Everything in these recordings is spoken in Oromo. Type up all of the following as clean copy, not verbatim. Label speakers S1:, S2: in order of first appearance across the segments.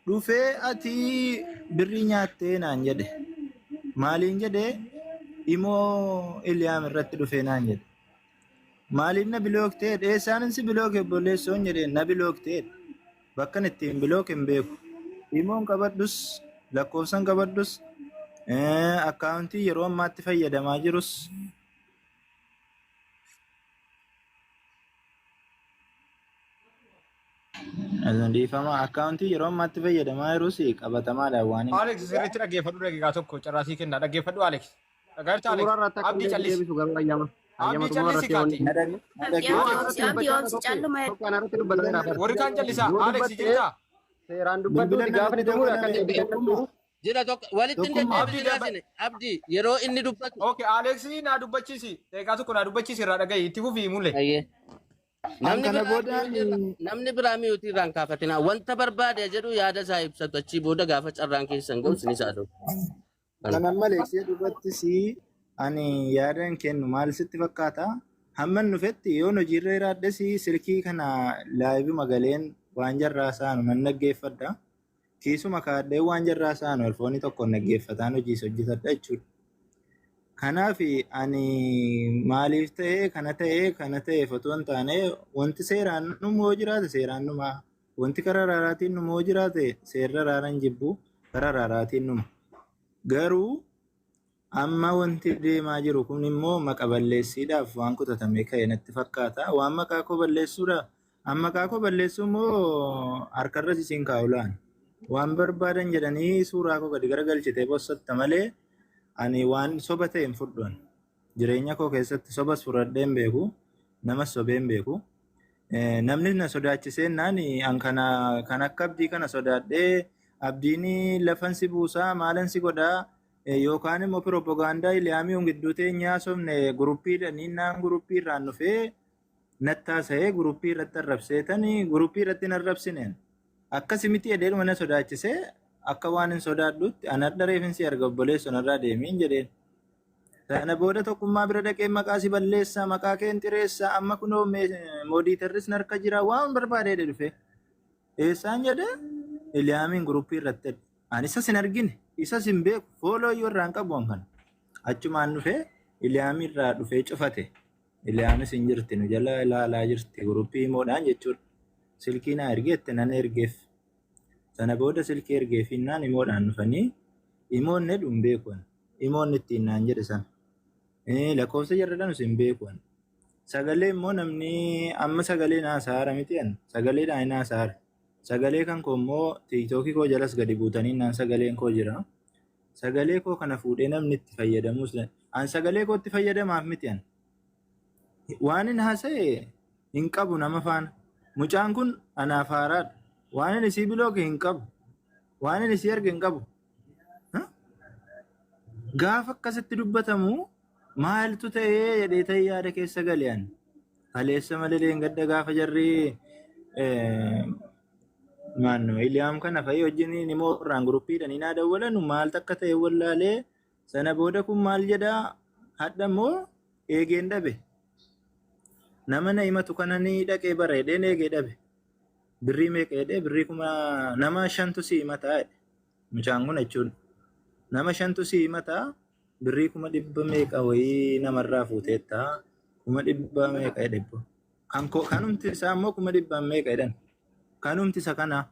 S1: Dhufee ati birrii nyaattee naan jedhe. Maaliin jedhe imoo Iliyaam irratti dhufee naan jedhe. Maaliif na bilooktee dheessaanin si bilooke obboleessoon jedhe na bilooktee bakkan ittiin bilooke hin beeku. Imoon qabadhus lakkoofsan qabadhus akkaawuntii yeroo ammaatti fayyadamaa jirus Dhiifama akkaawuntii yeroo ammaatti fayyadamaa jirus qabatamaadhaan waan hin
S2: Alex sirriitti dhaggeeffadhu daqiiqaa tokko carraa sii kenna dhaggeeffadhu Alex. Dhaggeeffadhu Alex.
S3: Xumura irratti akka
S2: Abdii
S3: inni
S2: callisi.
S3: deebisu garuu ayyama. Ayyama
S2: Abdii
S3: xumura
S2: callisi
S3: irratti
S2: kaati.
S1: Na dhag- na
S4: Abdii
S1: dhaggeeffadhu.
S4: obsi abdii obsi calluma
S3: Tokko ana irratti dubbateera bara.
S2: Warri kaan callisaa.
S3: Yoo
S2: Alex
S3: dubbatte
S2: jirtaa?
S3: seeraan
S1: Bilbila
S3: dubbadhuuti gaafa
S1: namatti
S3: ni xumure akka
S1: dabalame
S3: deebii
S1: tokkummaa.
S3: kennatu.
S5: Jira tokko walitti hin
S1: Tokkummaa.
S2: Abdii
S5: deddeebisinaa
S2: daba.
S5: isin abdii yeroo inni dubbatu.
S2: Okay Alex naa dubbachiisi. Daqiiqaa tokko naa dubbachiisi irraa dhagahi itti fufii mule.
S5: Ayyee.
S1: An
S5: Namni
S1: kana
S5: biraa
S1: booda
S5: miyuutii irraa namni biraa miyuutii irraa hin kaafatinaa. Wanta barbaade jedhu yaada isaa ibsatu achii booda gaafa carraan keessan ga'u isinis haa ta'u. Kana.
S1: kanan maleessee dubattis ani yaada hin kennu maal sitti fakkaata? Hamman dhufetti yoon hojiirra jiraadhes silkii kana laayivi magaleen waan jarraa saanu nan dhaggeeffadha. Kiisuma kaadhee waan jarraa saanu alfoonii tokkoon dhaggeeffataan hojiis hojjetadha jechuudha. Kanaaf ani maaliif ta'ee kana ta'ee kana ta'eef otoo hin taane wanti seeraan dhumu yoo jiraate seeraan dhuma. Wanti karaa araaraatiin dhumu yoo jiraate seerri araara hin jibbu karaa araaraatiin dhuma. Garuu amma wanti deemaa jiru kun immoo maqa balleessiidhaaf waan kutatamee ka'e natti fakkaata. Waan maqaa koo balleessuudha. An maqaa koo balleessuu immoo harkarras isin kaa'u laan. Waan barbaadan jedhanii suuraa koo gadi garagalchitee bossatta malee ani waan soba ta'e hin fudhu. ani. Jireenya koo keessatti sobas fudhadhee hin beeku. Namas sobee hin beeku. Namni na sodaachisee an kana kan akka abdii kana sodaadhee abdiin lafan si buusaa maalan si godhaa yookaan immoo piroopagaandaa Iliyaamii gidduu teenyee haasofne guruppiidhaan naan guruppii irraan dhufee natti haasa'ee guruppii irratti arrabsee tani guruppii irratti hin arrabsineen akkasi miti jedhee na sodaachisee akka waan hin sodaadhutti an hadha reefin si arga obboleessoo narraa deemiin jedheen. Sana booda tokkummaa bira dhaqee maqaa si balleessa maqaa kee hin xireessa amma kunoo moodiitarris narka jira waan barbaade jedhe dhufe. Eessaan jedhe Iliyaamiin guruppii irratti jedhe. Ani isas hin argine isas hin beeku fooloo iyyuu irraa hin qabu an kana. Achumaan dhufe Iliyaamii irraa dhufee cufate. Iliyaamis hin jirti nu jala ilaalaa jirti guruppii imoodhaan jechuudha. Silkii naa ergeette nan ergeef. Sana booda silkii ergeefinnaan imoodhaan dhufanii imoon jedhu hin beeku ani. Imoon ittiin naan jedhe sana. Lakkoofsa jarra dhanus hin beeku ani. Sagalee immoo namni amma sagalee naa saara miti ani. Sagaleedhaan naa saara. Sagalee kan koo immoo tiiktookii koo jalas gadi buutanii naan sagaleen koo jira. Sagalee koo kana fuudhee namni itti fayyadamuus an sagalee kootti fayyadamaaf miti ani. Waan hin haasa'e hin qabu nama faana. Mucaan kun anaaf haaraadha. Waan inni isii bilooke hin qabu. Waan inni isii arge hin qabu. Gaafa akkasitti dubbatamu maaltu ta'ee jedhee ta'e yaada keessa gale ani. Kaleessa malee leengadda gaafa jarri maanno Iliyaam kana fa'i wajjin immoo irraan guruppiidhaan hin dawwalanu maaltu akka ta'e wallaalee sana booda kun maal jedhaa hadha immoo eegeen dhabe. Nama na himatu kana ni dhaqee bara jedheen eegee dhabe. Birrii meeqa jedhee birrii kuma nama shantu si himataa jedhe. Mucaan kun jechuudha. Nama shantu si himataa birrii 100,000 meeqa wayii namarraa fuuteetta 100,000 meeqa jedhe. Kan koo kanumti isaa immoo 100,000 meeqa jedhan. Kanumti isa kanaa.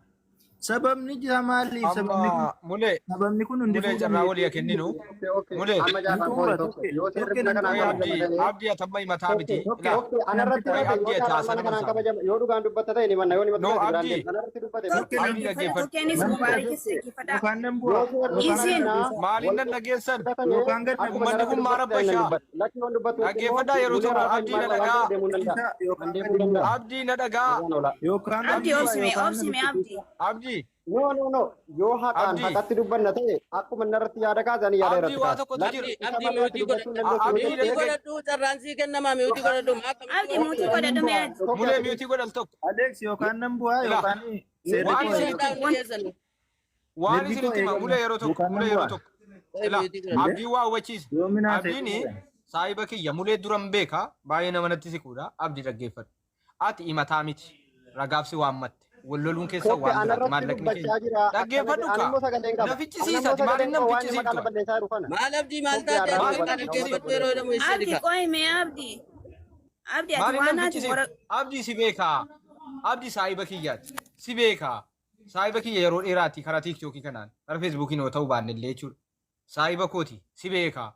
S1: Sababni isaa maaliif sababni kun
S2: Amma mulee
S1: sababni kun hundi
S2: mulee carraa walii haa kenninu.
S3: Okay, okay.
S2: Mulee
S3: Amma
S1: Hin
S3: jaarraa
S1: xumura
S3: koo tokko.
S1: tokke
S3: Yoo seerri
S1: tokke
S3: buna
S1: nan
S3: kanaan
S2: qoy
S1: xumura.
S3: kabajama
S2: abdii
S3: ta'e
S2: abdii atamma himataa
S3: Tokke
S2: miti.
S3: tokke
S2: Ilaa
S3: tokke anarratti
S2: qoy
S3: dubbate yoo
S2: abdii ati
S3: carraan
S2: haasana
S3: mana kanaan
S2: mansaa.
S3: kabajama yoo dhugaan dubbatta ta'e ni manna yoo ni
S2: No
S3: matu ta'e biraan
S2: abdii
S3: deema anarratti dubbate
S1: Tokke nan
S2: abdii dhaggeeffadhu.
S4: Tokkeenis
S1: nan
S4: mubaarikis dhaggeeffadhaa.
S1: yookaan nan bu'a
S3: yoo seerri mana
S1: yookaan
S4: Isin
S3: kanaa
S2: Maaliin
S3: wal
S2: nan dhageessan?
S3: fudhatame
S1: yookaan gad na
S3: akkuma
S2: Uummanni
S3: narratti
S2: kun maa
S3: dubbate ta'e nan
S2: rabbashaa?
S3: dubbadha lakki yoon dubbattu immoo
S2: Dhaggeeffadhaa yeroo
S3: mulee
S2: tokko
S3: raafaa
S2: abdii na
S3: himaa waan
S2: dhagaa.
S3: ta'eef deemuu hin danda'a
S1: isa
S3: an
S1: yookaan
S3: deemuu
S1: gadi
S3: hin
S1: bu'a
S3: danda'a
S2: Abdii na dhagaa.
S3: nagaan oola.
S1: yookaan gad
S4: abdii
S1: bu'a
S4: obsime
S1: yookaan na
S4: obsime abdii.
S2: Abdii
S3: No no no yoo haqaan
S2: abdii
S3: haqatti dubbanna ta'e akkuma narratti yaada kaasan yaada
S2: abdii
S3: irratti
S2: waa
S3: kaasa.
S2: tokkotu
S3: Lakki
S2: jira.
S5: Abdii
S3: isa
S5: abdii
S3: malee ati
S5: miyuutii
S3: dubbachuu hin
S5: godhadhu.
S3: dandeessu yoo
S2: Abdii
S5: Miyuutii
S3: jette
S2: dhagge
S5: godhadhu carraan sii kennamaa miyuutii
S3: tokko
S5: godhadhu maa akkamitti
S4: Abdii
S3: tokko
S4: muutii
S3: nan
S4: godhadhu mee
S3: bu'a
S4: ati.
S3: tokko
S2: mulee
S3: ati
S2: miyuutii godhal tokko.
S1: Alex yookaan nan bu'a
S2: Ilaa
S1: yookaan seerri
S2: waan
S1: koo
S2: isinitti
S1: eegama.
S5: Hundi keessan
S2: waan
S1: Mirgi koo
S2: isinitti hima
S1: eegama
S2: mulee yeroo tokko
S1: yookaan nan
S2: mulee yeroo
S1: bu'a.
S2: tokko. Ilaa
S5: miyuutii godhadhu.
S2: abdii waa hubachiisa.
S1: Yoomi naa ta'e
S2: Abdiin saahiba kiyya mulee duran beeka baay'ee nama natti siquudha abdii dhaggeeffadhu. Ati himataa miti. Ragaaf si waammatte. Wal loluun keessa
S3: Koppe
S2: waan biraati.
S3: anarratti
S2: Maallaqni keenya.
S3: dubbachaa jira.
S2: Dhaggeeffadhu
S3: Ani
S2: kaa.
S3: immoo sagalee hin qaba.
S2: Na
S3: Ani immoo
S2: fichisiisati.
S3: sagalee
S2: Maaliin
S3: hin
S2: nam
S3: qabu waan inni maqaa
S2: fichisiiftu?
S3: na balleessaa jiru kana.
S5: Maal Abdii maal
S3: Koppe
S5: taate
S3: arraba
S5: ati
S2: Maaliin
S5: maqaa
S2: nam
S3: dubbata.
S5: dhaggeeffadhu
S2: fichisiiftu?
S5: yeroo jedhamu eessa
S4: Abdi
S5: dhika?
S4: qoy mee Abdi. Abdi ati
S2: Maaliin
S4: waan
S2: nam
S4: ati wara
S2: fichisiiftu? Abdii si beekaa. Abdii saahiba kiyyaati. Si beekaa. Saahiba kiyya yeroo dheeraati karaa tiiktookii kanaan. Karaa feesbuukiin yoo ta'u baanne illee jechuudha. Saahiba kooti. Si beekaa.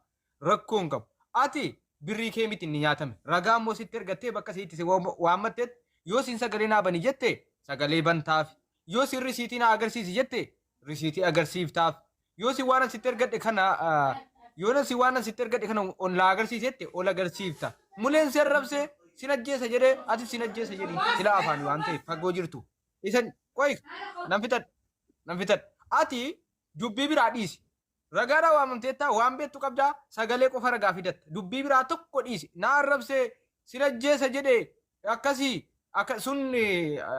S2: Rakkoo hin qabu. Ati birrii kee miti inni nyaatame. Ragaa immoo sitti ergattee bakka sitti si waammattetti yoo siin sagalee naa bani jette sagalee bantaaf. Yoo siin risiitii naa agarsiisi jette risiitii agarsiiftaaf. Yoo siin waan sitti ergadhe kana yoo si waan sitti ergadhe kana ol naa agarsiisi jette ol agarsiifta. Muleen si arrabsee sin ajjeesa jedhee ati sin ajjeesa jedhi sila afaan waan ta'eef fagoo jirtu. Isan qoy nan fixadha nan fixadha. Ati dubbii biraa dhiisi. Ragaadhaa waamamteetta waan beektu qabdaa sagalee qofa ragaa fidatta. Dubbii biraa tokko dhiisi. Na arrabsee sin ajjeesa jedhee akkasii akka sun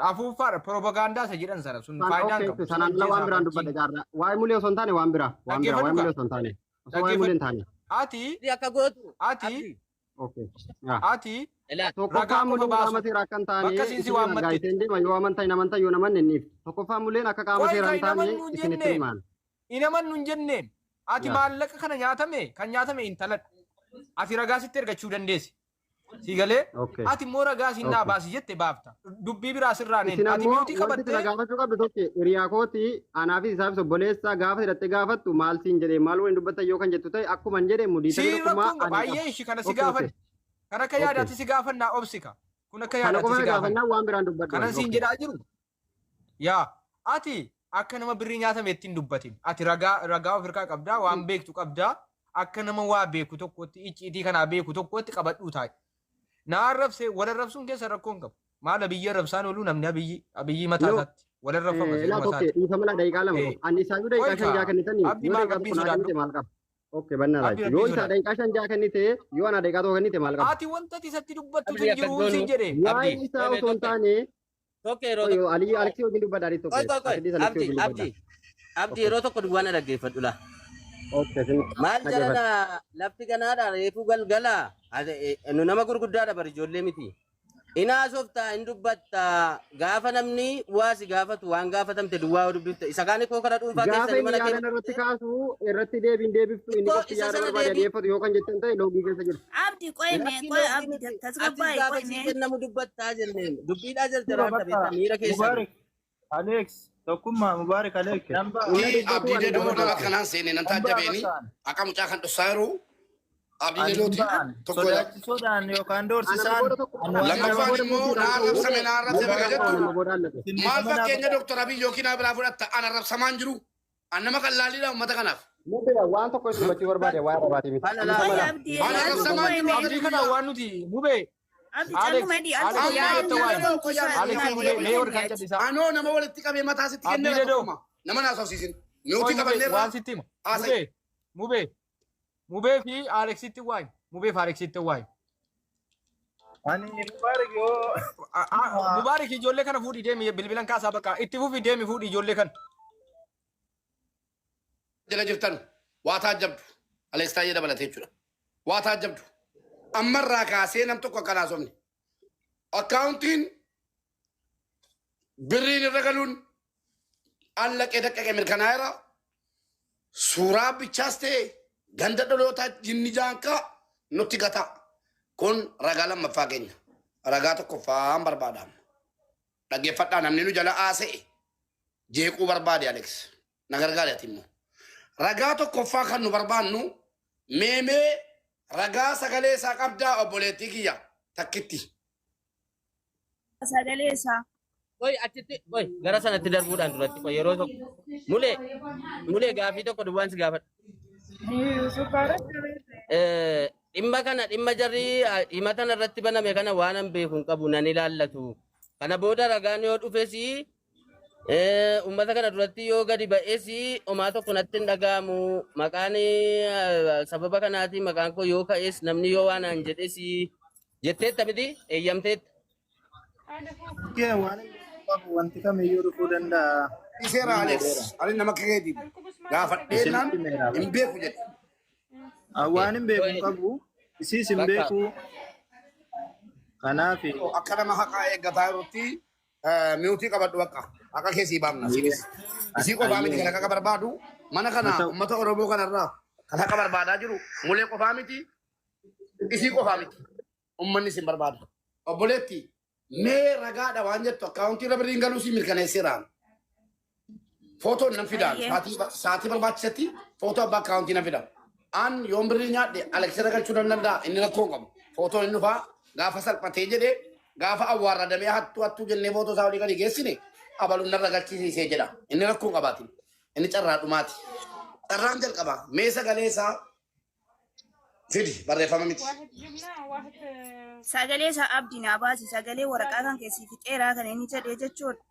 S2: afuuffaadha propagaandaa isa jedhan sana sun
S3: San
S2: faayidaan
S3: okay
S2: qabu. Sin
S3: sanaan ala waan
S2: ajjeesaa
S3: biraan dubbadhe
S2: fakkiin.
S3: jaarraa. Waa'ee mulee osoo hin taane waan biraa. Waan biraa waa'ee
S2: Dhaggeeffadhu
S3: mulee
S2: kaa.
S3: osoo hin taane. Osoo waa'ee mulee hin
S2: Dhaggeeffadhu.
S3: taane.
S2: Ati
S5: Abdii akka gootu.
S2: ati
S5: Abdii
S3: Okay. Yaa.
S2: ati
S5: ilaali.
S2: ragaa
S3: Tokkoffaa
S2: qofa
S3: muleen
S2: baasu
S3: qaama seeraa akka hin taane
S2: bakka siin si
S3: isin
S2: waammattetti.
S3: argaa deema yoo amantaa hin amantaa yoo namanne inni iftu. Tokkoffaa muleen akka qaama
S2: Qoy
S3: seeraa
S2: kan
S3: hin
S2: hin
S3: taane
S2: amannu hin
S3: isinitti
S2: jenne.
S3: himaan.
S2: Hin amannu hin jenne. Ati
S3: Yaa.
S2: maallaqa kana nyaatame kan nyaatame intaladha. Ati ragaa sitti ergachuu dandeessi. Si galee
S3: Okay.
S2: ati immoo ragaa siin naa
S3: Okay.
S2: baasi jette baafta. Dubbii biraa sirraa neen.
S3: Isin
S2: Ati
S3: ammoo
S2: miutii
S3: wanti sila
S2: qabattee
S3: gaafachuu qabdu tokko hiriyaa kooti anaafis isaafis obboleessa gaafa hidhattee gaafattu maal siin jedhee maal waliin dubbatta yoo kan jettu ta'e akkuma hin jedhe mudiitanii
S2: siin
S3: tokkummaa
S2: rakkoon qaba.
S3: ani qaba.
S2: Baay'ee ishii kana si
S3: Okay, okay.
S2: gaafanne. Kan akka
S3: Okay.
S2: yaadaatti si gaafannaa obsika. Kun akka
S3: Kana
S2: yaadaatti
S3: qofa
S2: si
S3: na
S2: gaafanne.
S3: gaafannaa waan biraan dubbadhu
S2: Kanan
S3: ani.
S2: siin
S3: Okay.
S2: jedhaa jiru. Yaa ati akka nama birrii nyaatame ittiin dubbatin. Ati ragaa ragaa of harkaa qabdaa waan beektu qabdaa. Akka nama waa beeku tokkotti icciitii kanaa beeku tokkotti qabadhuu taa'i. Na arrabsee wal arrabsuun keessa rakkoo hin qabu. Maal abiyyi arrabsaan ooluu namni abiyyi abiyyi mataa
S3: Yoo
S2: isaatti wal arrabfama
S3: laa
S2: seeruma
S3: tokko
S2: isaatti.
S3: dhiifama laa daqiiqaa lama
S2: Eh,
S3: qofa. Ani isaayyuu
S2: Qoy
S3: daqiiqaa 5 6
S2: kaa
S3: kennitanii
S2: abdii
S3: yoo
S2: maal
S3: daqiiqaa
S2: rabbiin
S3: 1 naa
S2: sodaadhu.
S3: kennite maal qaba? Okay bannaa
S2: Abdii
S3: laachuu. Yoo
S2: rabbiin
S3: isaa
S2: sodaadhu.
S3: daqiiqaa 5 6 kennite yoo ana daqiiqaa 1 kennite maal qaba?
S2: Ati wanta ati isatti dubbattutu
S5: Abdii
S2: hin
S5: akka
S2: jiru siin
S5: goonu.
S2: jedhe.
S3: Waa'ee
S5: Abdii.
S3: isaa
S5: Qoy
S3: osoo hin
S5: tokko.
S3: taane
S5: Tokko yeroo
S3: qoy
S5: tokko.
S3: Aliyyi Aleksii wajjin dubbadha Aliyyi
S5: Qoy
S3: tokko
S5: qoy qoy.
S3: Asidis Aleksii
S5: Abdii
S3: wajjin dubbadha.
S5: Abdii. Abdii
S3: Okay.
S5: yeroo tokko duwwaa na dhaggeeffadhu laa.
S3: Okay sin
S5: Maal
S3: dhaggeeffadha.
S5: jalana lafti ganaadha reefuu galgala. Nu nama gurguddaadha bari ijoollee miti. Inaa softaa hin dubbatta gaafa namni waa si gaafatu waan gaafatamte duwwaa yoo dubbifte isa kaan koo kana dhuunfaa
S3: Gaafa
S5: keessanii
S3: inni
S5: mana
S3: yaada
S5: kee
S3: irratti kaasu irratti deebiin deebiftu inni
S5: Xiqqoo
S3: qofti
S5: isa
S3: yaada
S5: sana
S3: barbaade
S5: deebii
S3: dhiyeeffatu yoo kan jettan ta'e loogii keessa jiru.
S4: Abdi qoy mee
S5: lakki
S4: qoy
S5: loogii
S4: Abdi
S5: miti atis
S4: tasgabbaa'e
S5: gaafa
S4: qoy
S5: sii
S4: mee.
S5: kennamu dubbattaa jenneen dubbiidhaa
S1: Dura
S5: jarjaraan
S1: bakka
S5: dhabeetta miira keessan.
S1: Mubaarik Alex tokkummaa Mubaarik Alex
S3: Okay.
S1: nambaa
S3: Inni dubbatu
S6: Abdii
S3: ani
S6: Dedoo
S3: dubbatu.
S6: nama akkanaan seene nan
S1: nambaa
S6: taajjabeeni
S1: bakkaan
S6: akka mucaa kan dhossaa jiru Abdii
S1: ani
S6: Dedooti
S1: ba'an
S6: tokko yaa.
S1: sodaachisoodhaan yookaan
S3: Ana
S1: doorsisaan
S3: booda tokko
S1: an
S3: qofa.
S1: waan
S3: Nama
S1: nama
S6: Lammaffaan
S3: booda
S6: immoo
S3: murtiidhaan
S6: na
S3: ka'u.
S6: arrabsame na arrabsame
S3: Nama
S6: ka
S3: booda
S6: jettu
S3: nama booda allate.
S6: maal
S1: dhiifama naa
S6: fakkeenya
S1: godha.
S6: Dooktar Abiy yookiin biraa fudhatta an arrabsamaan jiru an nama qallaaliidha uummata kanaaf.
S3: Mubira waan tokko isin dubbachuu barbaade waa'ee arabaati miti.
S5: Kana
S3: Dhiifama
S5: laa
S4: Qoy
S3: laa.
S4: Abdi
S6: An
S4: al tokko
S6: arrabsamaan
S4: qoy
S6: jiru
S4: mee.
S2: Abdii
S6: abdii
S2: kana
S6: guyyaa.
S2: waan nuti mubee
S4: Abdi
S2: Alex
S4: calluma di al tokko
S2: Alex
S6: Amma
S4: yaada
S2: mubee
S4: nama
S2: waayim.
S4: tokko
S2: Alex
S4: isaa
S2: mubee
S4: deebii
S2: mee warri
S4: kenni
S2: kan
S4: achi.
S2: callisaa.
S6: Anoo nama walitti qabee mataa sitti
S2: Abdii
S6: kenneera
S2: Dedoo
S6: tokkuma nama naasofsiisin.
S2: qoy
S6: Nuti
S2: mubee
S6: qabanneerra
S2: waan sitti hima.
S6: haasa'i.
S2: Mubee mubee mubee fi Alexitti waayim. Mubee fi Alexitti waayim.
S1: Ani Mubaarik yoo
S2: Mubaarik ijoollee kana fuudhii deemi bilbilan kaasaa bakka itti fufi deemi fuudhii ijoollee kana.
S6: Jala jirtan waa taajjabdu. Alex Taayyee dabalatee jechuudha. Waa taajjabdu. Ammarraa kaasee nam tokko akka naasofne. Akkaawuntiin birriin irra galuun allaqee daqqaqe mirkanaa'eera. Suuraa bichaas ta'e ganda dhalootaa jinni jaankaa nutti gata. Kun ragaa lammaffaa keenya. Ragaa tokkoffaan barbaadama. Dhaggeeffadhaa namni nu jala haasa'e jeequu barbaade Alex. Na gargaari ati immoo. Ragaa tokkoffaa kan nu barbaannu meemee ragaa sagalee isaa qabdaa obboleettii kiyya takkitti.
S4: Sagalee isaa.
S5: Qoy achitti qoy gara sanatti darbuudhaan duratti qoy yeroo tokko mulee mulee gaafii tokko duwwaan si gaafadha. Dhimma kana dhimma jarri dhimma tana irratti baname kana waan an beeku hin qabu nan ilaallatu. Kana booda ragaan yoo dhufes uummata kana duratti yoo gadi ba'es homaa tokko natti hin dhaga'amu. Maqaan sababa kanaatiin maqaan koo yoo ka'es namni yoo waan an jedhes jetteetta miti eeyyamteetta.
S1: Kee waan hin qabu wanti kamiyyuu dhufuu danda'a.
S6: Seera Alex, ani nama akka keetii gaafadhee naan
S1: Isinitti meera.
S6: hin beeku jedhe.
S1: Waan hin beeku hin qabu. Isiis hin
S5: Bakka
S1: beeku. Kanaaf
S6: Akka nama haqaa eeggataa jirutti Mute qabadhu bakka. Akka keessii baafna siinis. Isii qofaa miti kan akka barbaadu mana kana
S3: Haa ta'u.
S6: uummata Oromoo kanarraa kan akka barbaadaa jiru mulee qofaa miti isii qofaa miti. Uummanni isin barbaada. Obboleetti mee ragaadha waan jettu akkaawuntii irra birriin galuu si mirkaneesseeraan. Footoon nan fidaan
S4: Ayyee.
S6: sa'aatii barbaachisetti footoo abbaa akkaawuntii nan fida. An yoon birrii nyaadhe Aleksira galchuu nan danda'a inni rakkoo hin qabu. Footoon inni dhufaa gaafa salphatee jedhee gaafa awwaarradamee hattuu hattuu jennee footoo isaa olii gadi geessine abaluun narra galchisiisee jedha. Inni rakkoo hin qabaatin. Inni carraa dhumaati. Carraan jalqaba mee sagalee isaa fidi barreeffama miti.
S7: واحد جبنة واحد آه،
S4: Sagalee isaa Abdii naa baasi. Sagalee waraqaa kan keessii fixeeraa kan inni jedhee jechuudha.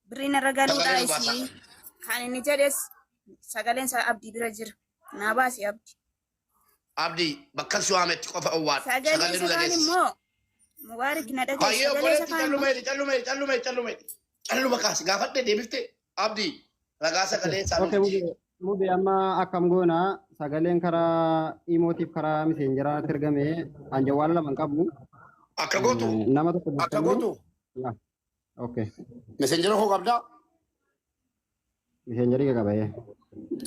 S4: Birriin irra galuudhaa
S6: Sagalee nu
S4: isii
S6: baasa.
S4: kan inni jedhes sagaleen isaa Abdii bira jira. Naa baasi Abdii.
S6: Abdii bakka si waametti qofa owwaadha.
S4: Sagalee
S6: Sagalee nu
S4: isa kaan
S6: dhageessisi.
S4: immoo Mubaarik na dhageessi.
S6: Baay'ee
S4: Sagalee isa
S6: obboleetti
S4: kaan immoo
S6: calluma jedhi calluma jedhi calluma jedhi calluma jedhi. Calluma kaasi gaafadhe deebifte Abdii ragaa sagalee isaa
S3: Okay,
S6: nuti.
S3: mube mube amma akkam goona sagaleen karaa imootiif karaa miseenjeraa natti ergame an jawwaala lama hin qabu.
S6: Akka gootu
S3: Nama tokko
S6: akka
S3: dubbifannee.
S6: gootu
S3: Yaa, okay.
S6: meseenjera koo qabdaa
S3: Miseenjerii kee qaba.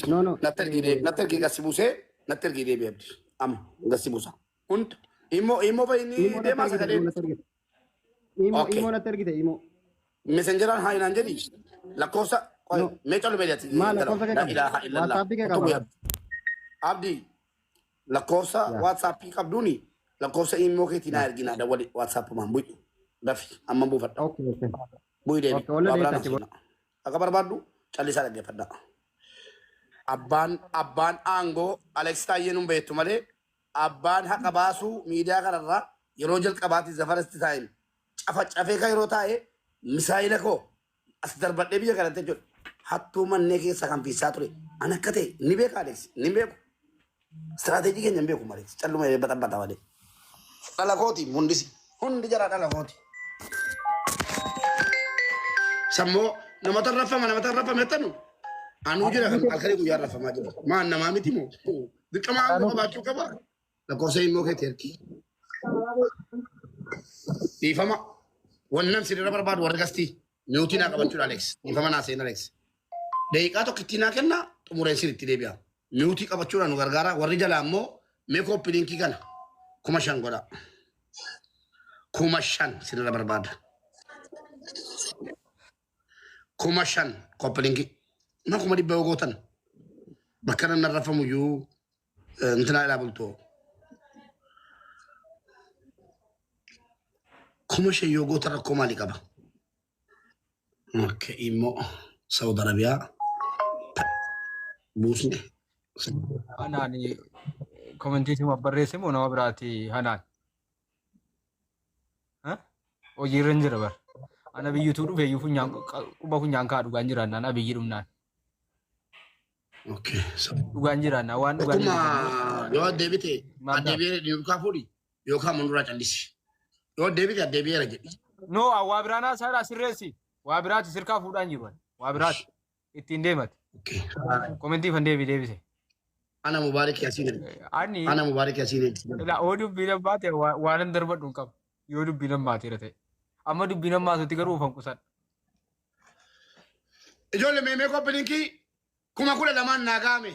S3: No no.
S6: natti ergii deebi natti ergii gassi buusee natti ergii deebi Abdii amma gassi buusa hunda immoo immoo fayyinni
S3: Imoo natti
S6: deemaa
S3: ergite
S6: sagalee
S3: imoo natti ergite. Imoo
S6: okay
S3: imoo natti ergite imoo.
S6: meseenjeraan haa inaan jedhi lakkoofsa
S3: No.
S6: mee callume jedhi
S3: Maal lakkoofsa kee
S6: la
S3: qaba?
S6: ilaaha illallah
S3: Waatsaappii kee
S6: otoo
S3: qaba?
S6: guyyaa Abdii lakkoofsa
S3: Yaa.
S6: waatsaappii qabduuni lakkoofsa immoo keetii naa erginaa dawwali waatsaappumaan bu'i dafi amma buufadha.
S3: Okay okay.
S6: Bu'i deebi.
S3: Okay, olla
S6: Waa biraan
S3: deessa achi
S6: haasofna. Akka barbaaddu callisaa dhaggeeffadha. Abbaan aangoo Alex Taayyee nun beektu malee abbaan haqa baasuu miidiyaa kanarraa yeroo jalqabaatti the first time cafa cafee kan yeroo taa'e misaayila koo as darbadhee biyya kanatti jechuudha. Hattuu mannee keessa kan fiisaa ture. An akka ta'e ni beeka Alex ni beeku. Istiraateejii keenya hin beeku malee calluma baxabbata malee. Dhala kooti hundisi hundi jara dhala kooti. Sammoo namata raffama namata raffame jettanu anuu jira kan halkanii guyyaa raffamaa jira. Maan namaa miti moo? Dirqama aangoo qabaachuu qaba. Lakkoofsa immoo keetti ergi. Dhiifama. Wannan sirriirra barbaadu warri gastii. Mute naa qabachuudha Alex. Dhiifama naa seen Alex. Daqiiqaa tokkittii naa kenna xumureen sirriitti deebi'a. Mute qabachuudhaan nu gargaara. Warri jalaa immoo mee copy link kana 5,000 godha. 5,000 sirriirra barbaada. 5,000 copy link. Na 100,000 yoo gootan bakka nan raffamu iyyuu intinaa ilaa bultoo. 5,000 yoo gootan rakkoo maalii qaba? Okay, immoo Saudi Arabiyaa buusne.
S2: Hanaan commentiitii barreesse moo nama biraati hanaan? Hojiirra hin jira bar. Ana biyyutuu dhufe iyyuu funyaan quba funyaan kaa dhugaan jiraannaan abiyyi dhumnaan.
S6: Okay.
S2: Dhugaan jiraannaan waan dhugaan
S6: Akkuma yoo deebite
S2: Maal
S6: addeebi'eera yookaan fuudhi yookaan munduraa callisi. Yoo deebite addeebi'eera jedhi.
S2: No, waa biraanaa isaa sirreessi. Waa biraati sirkaa fuudhaan jiru. Waa biraati. Ittiin deemati.
S6: Okay.
S2: Commentii fan deebi deebise.
S6: Ana Mubaarik Yaasiin.
S2: Ani
S6: Ana Mubaarik Yaasiin.
S2: ila oo dubbii lammaate waan hin darbadhu hin qabu. Yoo dubbii lammaateera ta'e. Amma dubbii lammaatutti garuu ufan qusadha.
S6: Ijoollee meemee copy link 12,000 naa gaame.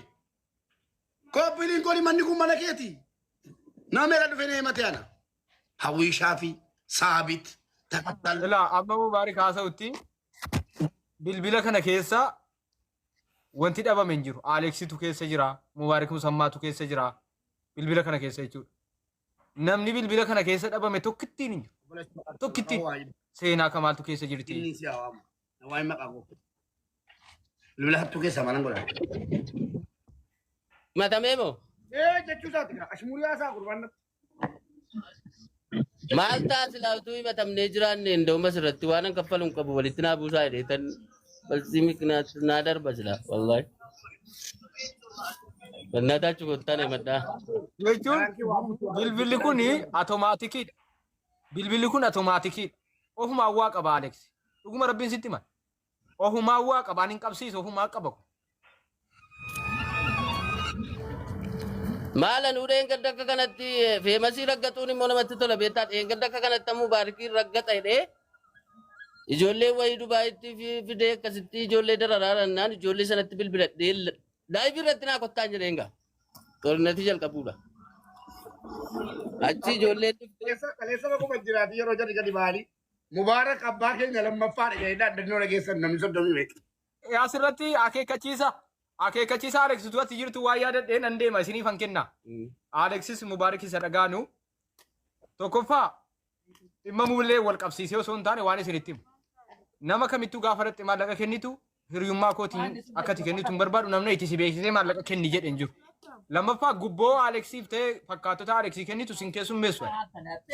S6: Copy link oli manni kun mana keeti. Nama meeqa dhufee na himate ana. Hawwii Shaafii, Saabit, Takattal.
S2: Ila amma Mubaarik haasa'utti bilbila kana keessa wanti dhabame hin jiru. Aleksitu keessa jira. Mubaarik Musammaatu keessa jira. Bilbila kana keessa jechuudha. Namni bilbila kana keessa dhabame tokkittiin hin jiru. Tokkittiin. Seenaa kamaaltu keessa jirti.
S6: Inni si hawaamu. Waa'ee maqaa koo. Bilbila hattuu keessaa maalan godha?
S5: Matamee moo?
S6: Ee jechuu isaati kaa. Ashmurii haasaa gurbaan.
S5: Maal ta'a silaa utuu himatamnee jiraanne nda'uma sirratti waan an kaffalu hin qabu walitti naa buusaa jedhee tan balsii naa darba silaa wallaahi. Bannaataa kottaan himadhaa.
S2: Jechuun bilbilli kun automaticiidha. Bilbilli kun automaticiidha. Ofumaa waa qaba Alex. Dhuguma rabbiin sitti hima. Ofumaa waa qaba ani hin qabsiisu ofumaa qaba.
S5: Maala nuu dheengadda akka kanatti famous raggatuun immoo namatti tola beektaa dheengadda akka kanatti ammoo baarikii raggata jedhee Ijoollee wayii Dubaayitti fidee akkasitti ijoollee dararaarannaan ijoollee sanatti bilbiladhee live irratti naa kottaan jedheen gaa. Xorinatii jalqabuudha. Achi ijoollee dhuftee
S6: Kaleessa bakuma jiraati yeroo jarri gadi ba'anii Mubaarak abbaa keenya lammaffaadha jedhanii dhaaddannoo dhageessan namni 30 beeka.
S2: Asirratti akeekkachiisa. Akeekkachiisa Aleksitu ati jirtu waa yaadadhee nan deema isiniifan kenna. Aleksis Mubaarak isa dhagaanu. Tokkoffaa, dhimma mullee wal qabsiisee osoo hin taane waan isinitti himu. Nama kamittuu gaafa irratti maallaqa kennitu hiriyummaa kootiin akka ati kennitu hin barbaadu, namni itti si beeksisee maallaqa kenni jedhe hin jiru. Lammaffaa, gubboo Aleksiif ta'e fakkaattota Aleksii kennitu sin keessummeessu.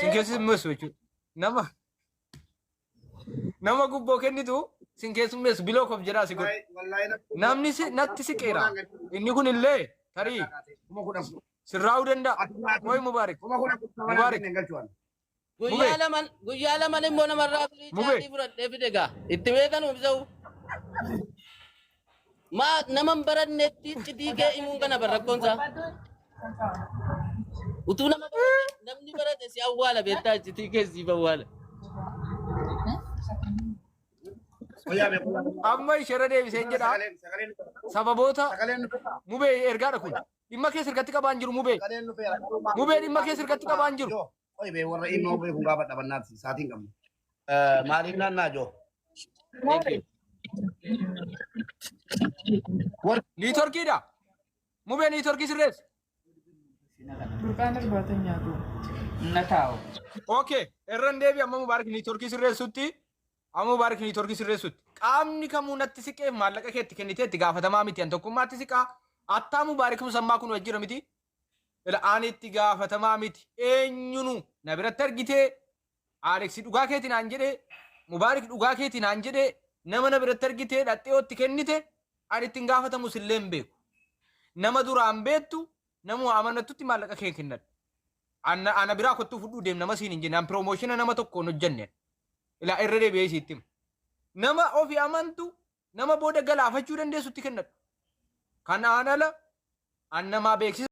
S2: Sin keessummeessu jechuudha. Nama gubboo kennitu sin keessummeessu biloo kof jedhaa si godhu. Namni natti siqeera. Inni kun illee tarii sirraa'uu danda'a. Qoy Mubaarik. Mubaarik.
S5: Guyyaa laman guyyaa laman immoo namarraa firii
S2: Mubee.
S5: Caatii fudhadhee fide gaa. Itti beekan uumsa'u. Maa nama hin barannetti iccitii kee himuun kana barrakkoonsaa. Utuu nama barate, namni barate si awwaala beektaa, iccitii kee siif awwaala.
S2: Amma isheerra deebiseen jedha. Sababoota Mubee ergaadha kun. Dhimma keessa ergatti qabaan jiru, Mubee. Mubee, dhimma keessa ergatti qabaan jiru.
S6: Qoy bee, warra dhimma beeku gaafa dhabannaati saatiin qabnu. Maaliif naannaa joo?
S5: Thank you.
S2: Networkiidha. Mubee, networkii sirreessi.
S7: Burqaan irbaata nyaatu.
S8: Na taa'u.
S2: Okay, irra hin deebi amma Mubaarik networkii sirreessutti. Amma Mubaarik networkii sirreessutti. Qaamni kamuu natti siqeef maallaqa keetti kennitee itti gaafatamaa miti. An tokkummaatti siqaa. Attaa Mubaarik musammaa kun wajjira miti. Ila ani itti gaafatamaa miti. Eenyunu na biratti argitee Aleksi dhugaa keeti naan jedhee, Mubaarik dhugaa keeti naan jedhee, nama na biratti argitee dhaxxee itti kennite ani ittiin gaafatamu sillee hin beeku. Nama duraan beektu, nama amanattutti maallaqa kee kennadhu. Ana biraa kottuu fudhuu deem nama siin hin jenne, an promotion nama tokko hin hojjenne. Ilaa, irra deebi'ee sitti hima. Nama ofii amantu, nama booda galaafachuu dandeessutti kennadhu. Kanaan ala an namaa beeksisa.